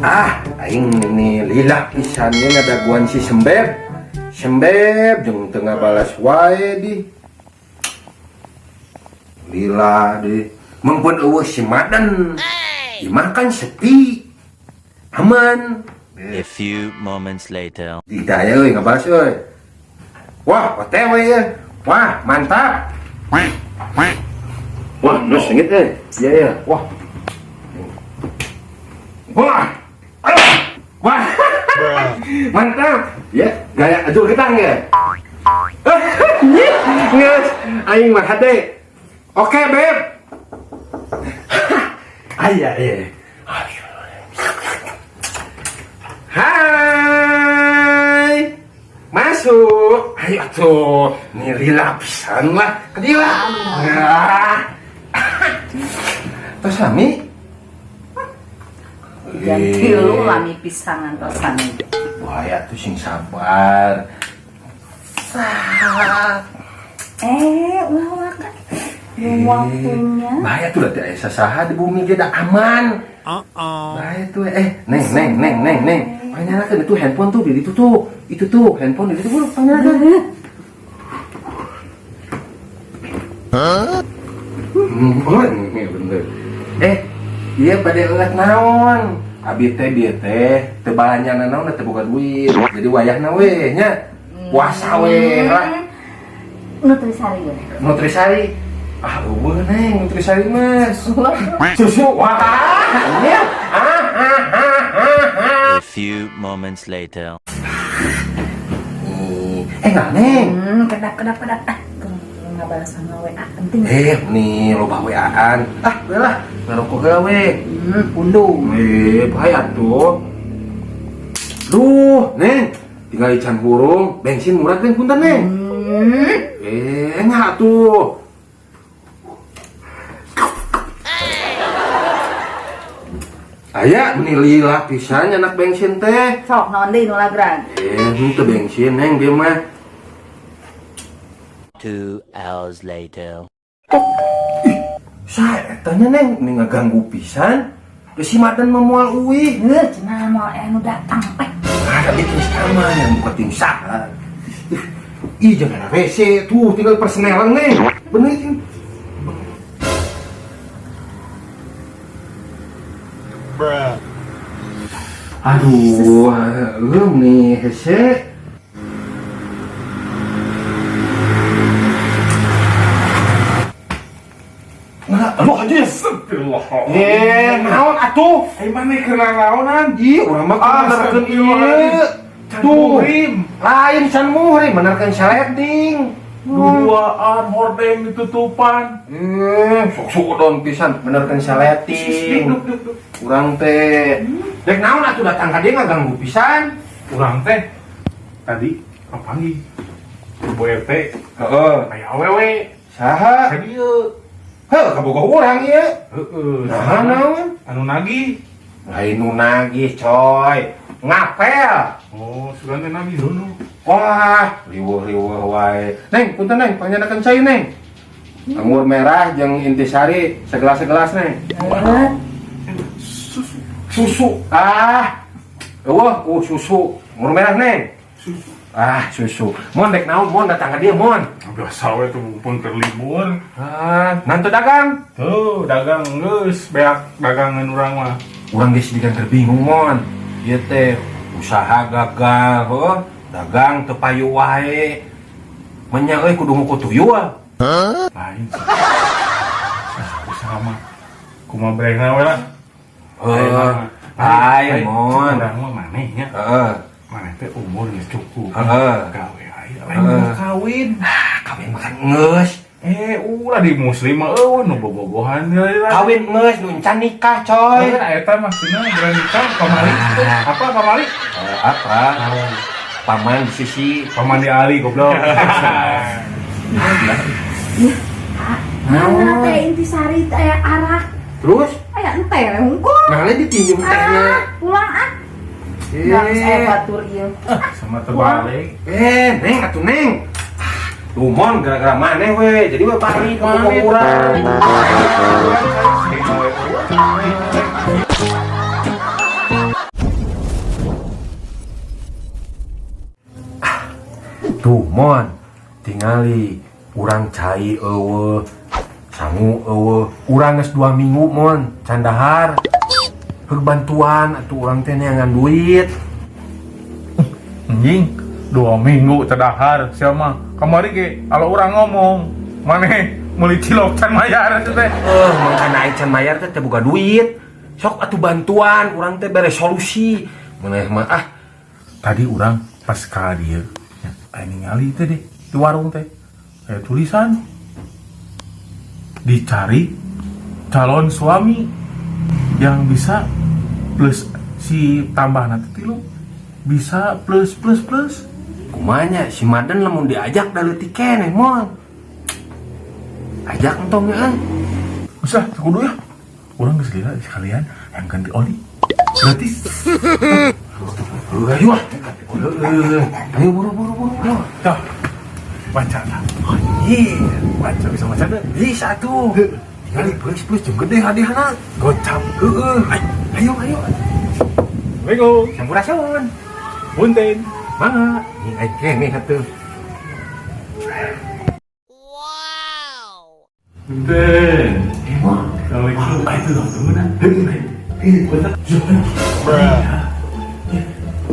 Ah, aing ini lila pisan nya ngadaguan si Sembeb. Sembeb jeung teu ngabalas wae di. Lila di. Mumpun euweuh si Madan. Imah kan sepi. Aman. A few moments later. Tidak ya euy ngabalas euy. Wah, OTW ya. Wah, mantap. Wah, geus sengit euy. Iya ya. Wah. Wah. Aduh. Wah. Mantap. Ya, gaya ajul ketang ya. Geus, aing mah hade. Oke, Beb. Aya, iya. Hai. Masuk. Ayo atuh. Nih lila pisan lah. Kadieu lah. Ah. Tos lami? Jam 3 lami pisan ngantosan. Wah, ya tuh sing sabar. Sat. Eh, ulah waka. Belum waktunya. Bahaya tuh lah, aya sasaha di bumi ge da aman. Bahaya tuh neng neng neng neng neng. Panyalakeun itu handphone tuh di itu tuh. Itu tuh handphone di itu buru panyalakeun. Oh, ini bener. Eh, iya pada eueuh naon? Abi teh bieu teh teu balanyana naon teu boga duit. Jadi wayahna we nya. Puasa we lah. Nutrisari we. Nutrisari. Ah, euweuh neng Nutrisari mah. Susu. Wah, iya. Ah, ah, ah, ah, ah. A few moments later. Eh, enggak neng. Kedap kedap kedap. Ah, ngabalas sama WA penting. Eh, nih loba WA-an. Ah, we lah, ngarokok heula we. Pundung. Eh, bahaya tuh. Duh, neng, tinggal can hurung, bensin murah neng, punten neng. Eh, enggak tuh. Aya meni lila pisan anak bensin teh. Sok naon deui nu lagran? Eh, henteu bensin neng dia mah. 2 hours later. Saya tanya neng, ini ngeganggu pisan. Geus si Madan mah moal uih. Heuh, cenah moal aya nu datang teh. Ah, tapi terus aman yang buka tim saha. Ih, jangan rese tuh, tinggal persenelan neng. Bener ini. Aduh, belum nih hese. Nah, aduh aja. Astagfirullah. Eh, naon atuh? Eh, mana kena naonan? Ih, urang mah Ah, benerkeun ieu. Can Tuh, muhrim. lain can muhrim, benerkeun sleting. Duaan hordeng ditutupan. Eh, sok-sok don pisan benerkeun sleting. Urang teh. Dek naon atuh datang ka dieu ngaganggu pisan. Urang teh tadi kapanggih. Bu RT Heeh. aya awewe. Saha? Ka dieu. Heuh, kabogoh urang ieu. Heeh. Nah, naon? Anu nagih. Lain nu nagih, coy. Ngapel. Oh, sugan teh nagih dulu. Wah, riweuh-riweuh wae. Neng, punten neng, panyanakeun cai neng. Anggur merah jeung intisari segelas-segelas neng. Susu. Susu. Ah. Eueuh, susu. Anggur merah neng. Susu. Ah, susu. Mon dek naon, mon datang ka dieu, mon. Biasa we tuh mumpung keur libur. Ah, nanti dagang. Tuh, dagang geus beak dagangan urang mah. Urang geus dikan keur bingung, mon. Ieu teh usaha gagal, heuh. Dagang teu payu wae. Menya euy kudu nguku tuyul. Lain sih. Usaha mah kumaha brengna we lah. Heuh. Lain, mon. Urang mah maneh nya. Heeh. Maneh teh umur geus cukup. Heeh. Gawe aya lain nu kawin. Ah, kawin mah kan geus. Eh, ulah di muslim mah eueuh nu bobogohan deui lah. Kawin geus nu encan nikah, coy. Kan eta maksudna berani nikah kamari. Ah. Apa kamari? Apa? Paman di sisi. Paman di Ali goblok. Mana teh intisari teh aya arak. Terus? Aya ente we hungkul. Nah, lain ditinjau tehnya. Ah, pulang ah. Nggak saya batur ieu. Sama terbalik. Eh, neng atuh neng. Lumon gara-gara maneh we, jadi we pari ke urang. Maneh. Tuh, Mon, tingali urang cai euweuh, sangu euweuh. Urang geus 2 minggu, Mon, can dahar. Heug bantuan atuh, urang teh neangan duit. Anjing, 2 minggu teu dahar sia mah. Kamari ge kalau urang ngomong, maneh meuli cilok can mayar itu teh. Eh, mangkana aing can mayar teh teu boga duit. Sok atuh bantuan, urang teh bere solusi. Maneh mah ah. Tadi urang pas ka dieu, ya, aya ningali teh deh di warung teh. Aya tulisan dicari calon suami yang bisa plus si tambah nanti tilu bisa plus plus plus. Kumaha nya si Maden lamun diajak da leutik keneh, Mon. Ajak entong ya. Usah, kudu ya. Urang geus lila sekalian yang ganti oli. Gratis. Ayo ah. Heueuh. Ayo buru buru buru. Buru. Dah. Baca lah. Iya, Baca, bisa baca deh. Bisa tuh. Tinggal plus plus jeung gede hadiahna. Gocap. Heeh. Ayo ayo. Assalamualaikum. Sampurasun. Punten. Mangga. Ini aing keneh atuh. Punten. Eh, Mon. Assalamualaikum. Ah, itu dong, tunggu nah. Punten.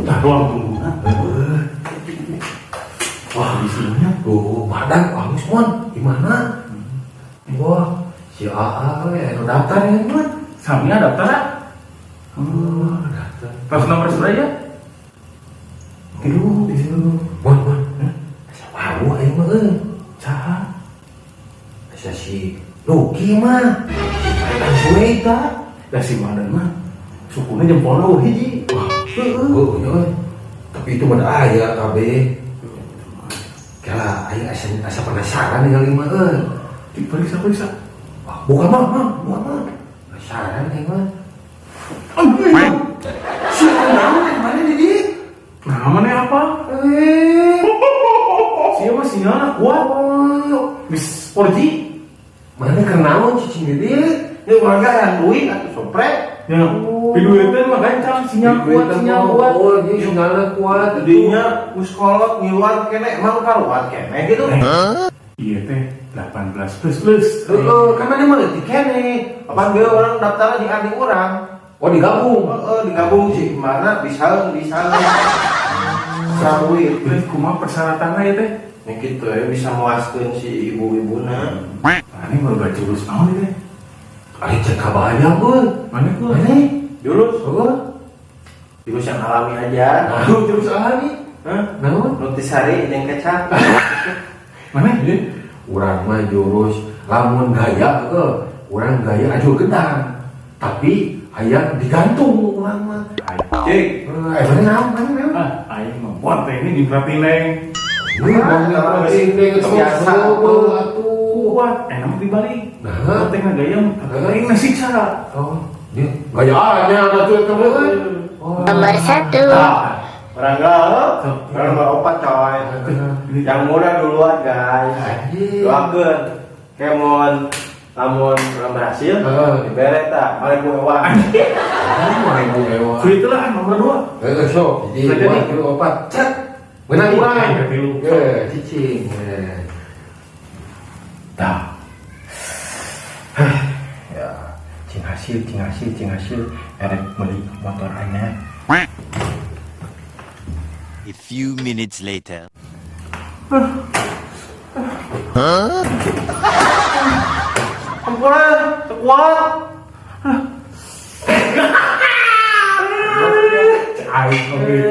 Tah, ruang tunggu. Wah, di sini. Tuh, badan halus, Mon. Di mana? Wah, si AA we anu daftar ya, Mon. Samia daftar ah? Oh, daftar. Terus nomor seberapa ya? Tilu, tilu. Mon, Mon. Asa wawuh aing mah euy. Saha? Asa si Luki mah. Si Sueta. Lah, si Madan mah sukuna jempolna euweuh hiji. Wah, heueuh euy. Tapi itu mah da aya kabeh. Kala aing asa asa penasaran ningali mah euy. Diperiksa periksa. Wah, buka mah, mah, buka mah. Penasaran aing mah. Si naon mana di dieu? Nah, mana apa? Eh. Siapa sinyalnya kuat? Oh, Bis 4G. mana kenaon cicing di dieu? Ini warga yang duit atau sopre. Ya, piduiteun mah gancang, sinyal kuat, sinyal kuat. Oh, jadi sinyalnya kuat. Jadinya geus kolot ngiluan kene emang kaluan kene gitu. Iya teh 18 plus plus. Heeh, kan mana mah leutik keneh. Apaan gue urang daftar di adik urang. Oh, digabung. Heeh, digabung sih mana bisa bisa. Sawi. Terus kumaha persyaratannya ya teh? Ya gitu ya bisa muaskeun si ibu-ibuna. Nah, ini baru baca jurus naon nih teh? Aing cek kabayang euy. Mana tuh? Mana? Jurus, Heeh. jurus yang alami aja. Nah, jurus alami. Hah? Naon? Nutrisari yang kecap. Mana? Urang mah jurus lamun gaya heuh, urang gaya ajul gedang. Tapi hayang digantung urang mah. Cik, Eh, mana naon? Mana naon? Ah, aing mah buat teh ini di neng. Wih, bang, Biasa, atuh. Kuat, enak dibalik. Nah. Teh gaya, aing mah siksa. Oh, dia gayaannya atuh eta mah euy. Oh. Nomor 1. Ah, orang gaul, orang nomor opat coy. Yang muda duluan, guys. Anjir. Doakeun. Kemon lamun urang berhasil, Heeh. dibere tah, ribu ewa. Oh, ribu ewa. Kuy itu lah nomor 2. Eh, sok, hiji, Nggak dua, jadi. tilu, opat, cet. Menang urang. Aing tilu. Eh, cicing. Eh. Tah. Ya, cing hasil, cing hasil, cing hasil. Erek beli motor anyar. A few minutes later. Ampun, teu kuat. Aing oge.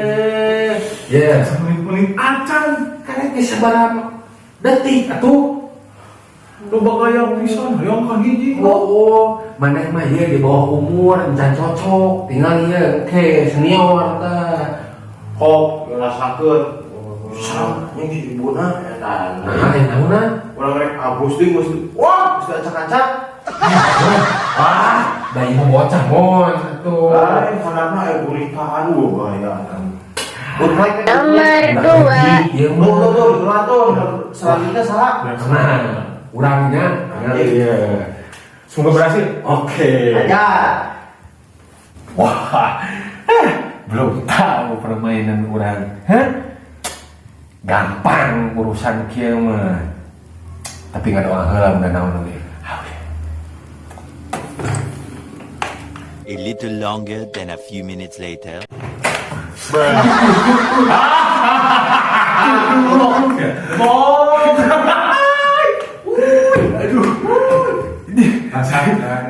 Ya, Menit-menit acan. karena geus sabaraha detik atuh. Loba gaya pisan hayang ka hiji. Oh, mana mah ieu di bawah umur, encan cocok. Tinggal ieu ke senior tah. Kok ngerasakeun. Serem, yang si ibuna edan. Nah, yang naonna? Urang rek abus deui geus. Wah, geus acak-acak. Wah, da ieu mah bocah, Mon, atuh. Lain handapna aya buritan gua bahaya. Good night. Nomor 2. Ieu Tuh, mah. tuh, tuh, tuh, tuh. Selanjutnya salah. Nah, urangnya iya. Semoga berhasil. Oke. Aja. Wah, belum tahu permainan orang. Hah? Gampang urusan kieu mah. Tapi ngadoa heula mun naon oge. A little longer than a few minutes later.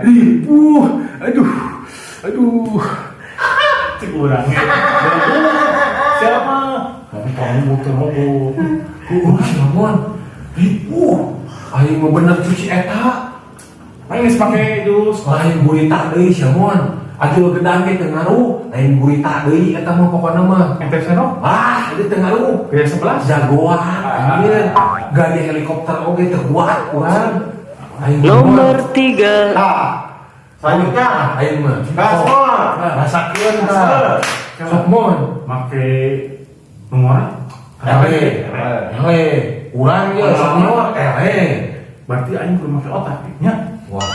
Ripuh. Aduh. Aduh. Cik urangnya. Siapa? Kamu kamu. Siapa? Ripuh. Aing mah bener cuci eta. Aing geus pake jus. Lain gurita deui sia mon. Ajul gedang ge teu ngaruh, lain gurita deui eta mah pokona mah. Ente senok? Ah, itu teu ngaruh. Gaya 11. Jagoan anjir. Gaya helikopter oge teu kuat urang. Aing Nomor 3. Nah, selanjutnya aing mah. Gasmon. Rasakeun tah. Sok mon. Make nomor. Ele. Ele. Urang ge senior ele. Berarti aing kudu make otak nya. Wah,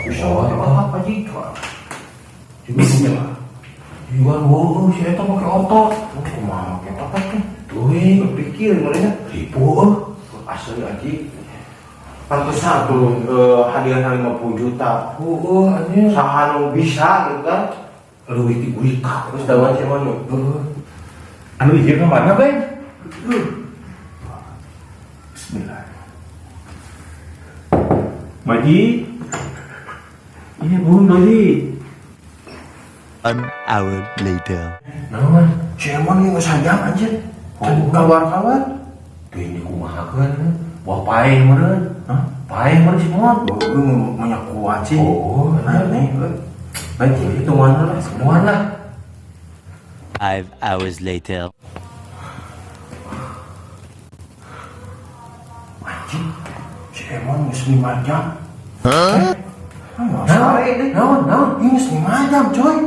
Bisa pakai otak Pak Ji. Bismillah. Iwan, wow, si eta make otot. Kumaha make otak teh? Tuh, Berpikir mulainya. ripuh. Asli Aji. Pantesan tuh hadiahnya 50 juta. Heeh, anjir. Saha nu bisa gitu kan. Leuwih ti gurita. Terus dawan si Mon. Heeh. Anu ieu ka mana, Bang? Bismillah. Baji. Ini burung doji. 1 hour later. Naon? Si Emon geus sajam anjir. Oh. Kabar-kabar. Tuh ini kumahakeun. Wah, paeh meureun. Hah? Paeh meureun si Mon. Gue banyak kuat sih. Oh, aneh. Baik, hitungan lah. Semua lah. 5 hours later. Anjing, si Emon geus 5 jam. Hah? Naon? Naon? Naon? Ini geus 5 jam, coy.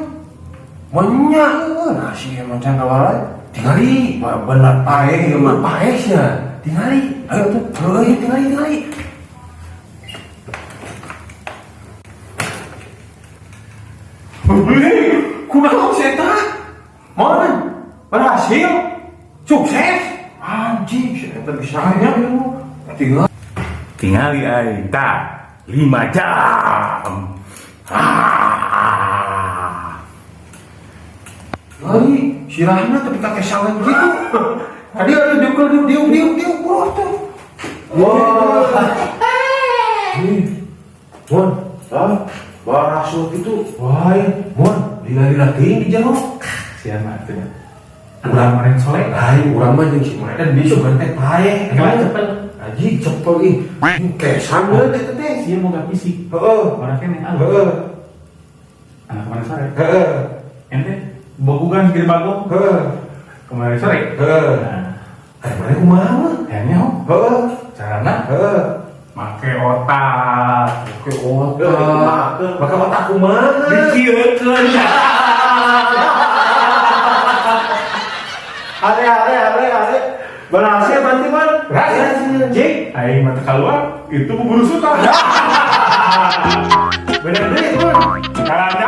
Menya. Nah, si Emon can kawalan. Tingali. Wah, bener paeh ieu mah. Paeh sia. Tingali. Ayo tuh. Heuh, tingali, tingali. Kunaon si eta? Mon, berhasil. Sukses. Anjing, si eta bisa nya. Tinggal. Tingali aing tah 5 jam. Ah. Lari, sirahna tapi kakek sawen gitu. Tadi ada diuk diuk diuk diuk diuk bro tuh. Wah. Mon, Hah? Bawa rasul gitu. wah, mon, lila-lila teuing di jero. Siapa atuh? Urang kemarin sore. Ai, urang mah jeung si Maedan bisa teh paeh. Emang cepet. Aji cepel ih. Kesan we teh teh. Sia boga fisik. Heeh. Orang kene alus. Heeh. Anak kemarin sore. Heeh. Ente bogugan segede bagong. Heeh. Kemarin sore. Heeh. Nah, Eh, mana kumaha mah? akhirnya ho, Heeh. carana Heeh. make otak. Oke, otak. Maka otak kumaha? Dikiekeun. Ale, ale, ale, ale. Berhasil berarti, Mon. Berhasil. Jing. Aing mah teu keluar, itu bubur suta. Bener deui, Mon. Caranya